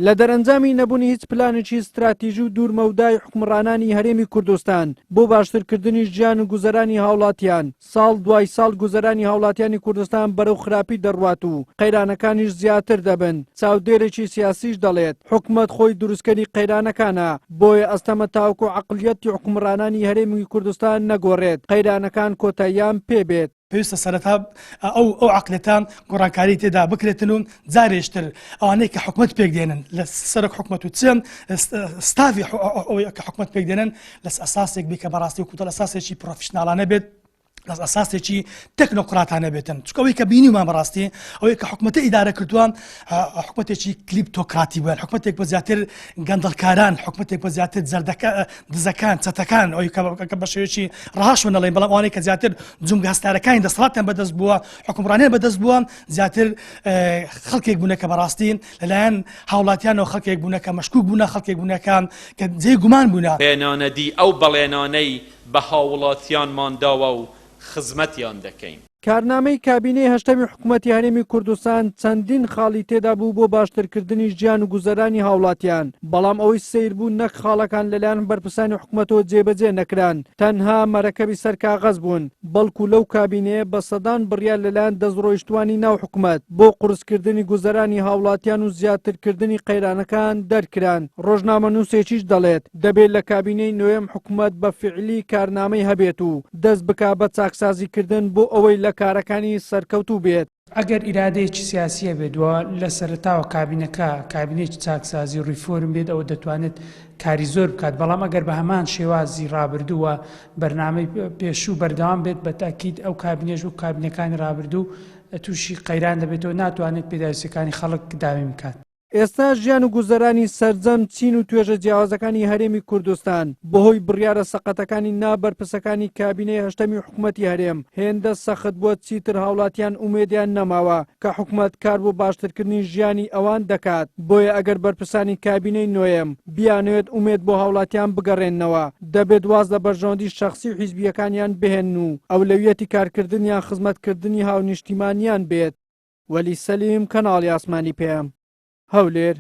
لە دەرەنجامی نەبوونی هیچ پلانێکی ستراتیژی و دوورمەودای حوکمڕانانی هەرێمی کوردستان بۆ باشترکردنی ژیان و گوزەرانی هاوڵاتیان، ساڵ دوای ساڵ گوزەرانی هاوڵاتیانی کوردستان بەرەو خراپی دەڕوات و قەیرانەکانیش زیاتر دەبن، چاودێرێکی سیاسیش دەڵێت، حکومەت خۆی دروستکەری قەیرانەکانە، بۆیە ئەستەمە تاوەکو عەقڵیەتی حوکمڕانانی هەرێمی کوردستان نەگۆڕێت، قەیرانەکان کۆتاییان پێبێت. پێویستە سەرەتا ئەو ئەو عەقڵیەتە گۆڕانکاری تێدا بکرێتن و جارێشتر ئەوانەی کە حکومەت پێک دێنن لە سەرۆک حکومەت و چ ستافی ئەوەی کە حکومەت پێک دێنن لە ئەساسێک بێ کە بەڕاستی و کوتەل ئەساسێکی پرۆفیشناڵانە بێت لە ئەساسێکی تەکنۆقراتانە بێتن چونکە ئەوەی کە بینیمان بەڕاستی ئەوەی کە حکومەتە ئیدارە کردووە حکومەتێکی کلیپتۆکراتی بووە حکومەتێک بە زیاتر گەندەڵکاران حکومەتێک بە زیاتر زەردەکە دزەکان چەتەکان ئەوی کە بە شێوەیەکی ڕەهاشەوە نەڵێین بەڵام ئەوانەی کە زیاتر جومگە هەستارەکانی دەسەڵاتیان بەدەست بووە حکومڕانیان بەدەست بووە زیاتر خەڵکێک بوونە کە بەڕاستی لەلایەن هاوڵاتیانەوە خەڵکێک بوونە کە مەشکوک بوونە خەڵکێک بوونە کە کە جێی گومان بوونە. هێنانەدی ئەو بەڵێنانەی بە هاووڵاتیانمان داوە و خزمەتیان دەکەین. کارنامەی کابینەی هەشتەمی حکومەتی هەرێمی کوردستان چەندین خاڵی تێدا بوو بۆ باشترکردنی ژیان و گوزەرانی هاوڵاتیان، بەڵام ئەوەی سەیر بوو نەک خاڵەکان لەلایەن بەرپرسانی حکومەتەوە جێبەجێ نەکران، تەنها مەرەکەبی سەر کاغەز بوون، بەڵکو لەو کابینەیە بە سەدان بڕیار لەلایەن دەستڕۆیشتووانی ناو حکومەت بۆ قورسکردنی گوزەرانی هاوڵاتیان و زیاترکردنی قەیرانەکان دەرکران، ڕۆژنامەنووسێکیش دەڵێت، دەبێت لە کابینەی نۆیەم حکومەت بە فیعلی کارنامەی هەبێت و دەست بکا بە چاکسازی کردن بۆ ئەوەی لە کارەکانی سەرکەوتوو بێت. ئەگەر ئیرادەیەکی سیاسی هەبێت و لە سەرەتاوە کابینەکە کابینەیەکی چاکسازی و ڕیفۆرم بێت ئەوە دەتوانێت کاری زۆر بکات، بەڵام ئەگەر بە هەمان شێوازی ڕابردوو و بەرنامەی پێشوو بەردەوام بێت بە تەئکید ئەو کابینەش وەک کابینەکانی ڕابردوو تووشی قەیران دەبێتەوە ناتوانێت پێداویستیەکانی خەڵک دابین بکات. ئێستا ژیان و گوزەرانی سەرجەم چین و توێژە جیاوازەکانی هەرێمی کوردستان بەهۆی بڕیارە سەقەتەکانی نا بەرپرسەکانی کابینەی هەشتەمی حکومەتی هەرێم هێندە سەخت بووە چیتر هاوڵاتیان ئومێدیان نەماوە کە حکومەت کار بۆ باشترکردنی ژیانی ئەوان دەکات بۆیە ئەگەر بەرپرسانی کابینەی نۆیەم بیانەوێت ئومێد بۆ هاوڵاتیان بگەڕێننەوە دەبێت واز لە بەرژەوەندی شەخسی و حیزبییەکانیان بهێنن و ئەولەویەتی کارکردنیان خزمەتکردنی هاونیشتیمانیان بێت. وەلی سەلیم، کەناڵی ئاسمانی پەیام، هەولێر.